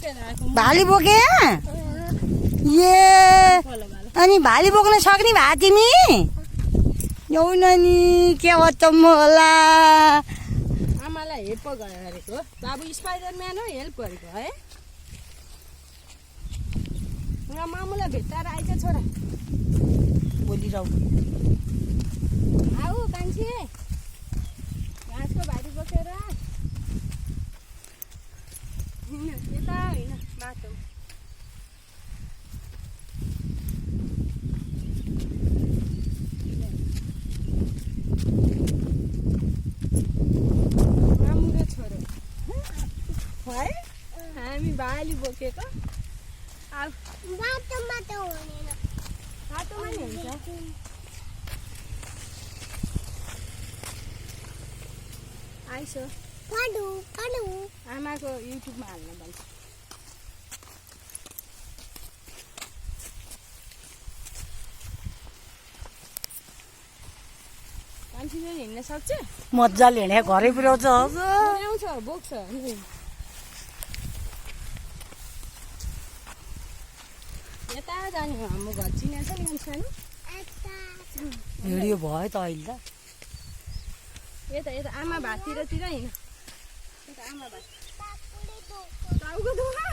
भाली बोके ए अनि भाली बोक्न सक्ने भए तिमी यौ नानी के अचम्म होला आमालाई हेल्प गरेको बाबु स्पाइडरम्यान हो हेल्प गरेको है र मामुलाई भेट्टाएर आइज छोरा बोलिरहु आऊ कान्छी घाँसको भारी बोकेर यता होइन बाटो मामु र छोरो है हामी भाली बोकेको बाटोमा नि हुन्छ आइसो आमाको युट्युबमा हाल्न भन्छ मान्छे हिँड्न सक्छ मजाले हिँडे घरै पुर्याउँछ ल्याउँछ बोक्छ यता जाने हाम्रो घर चिनेछ नि सानो भिडियो भयो त अहिले त यता यता आमा भाततिर हिँड यता आमा भात टाउको दुखा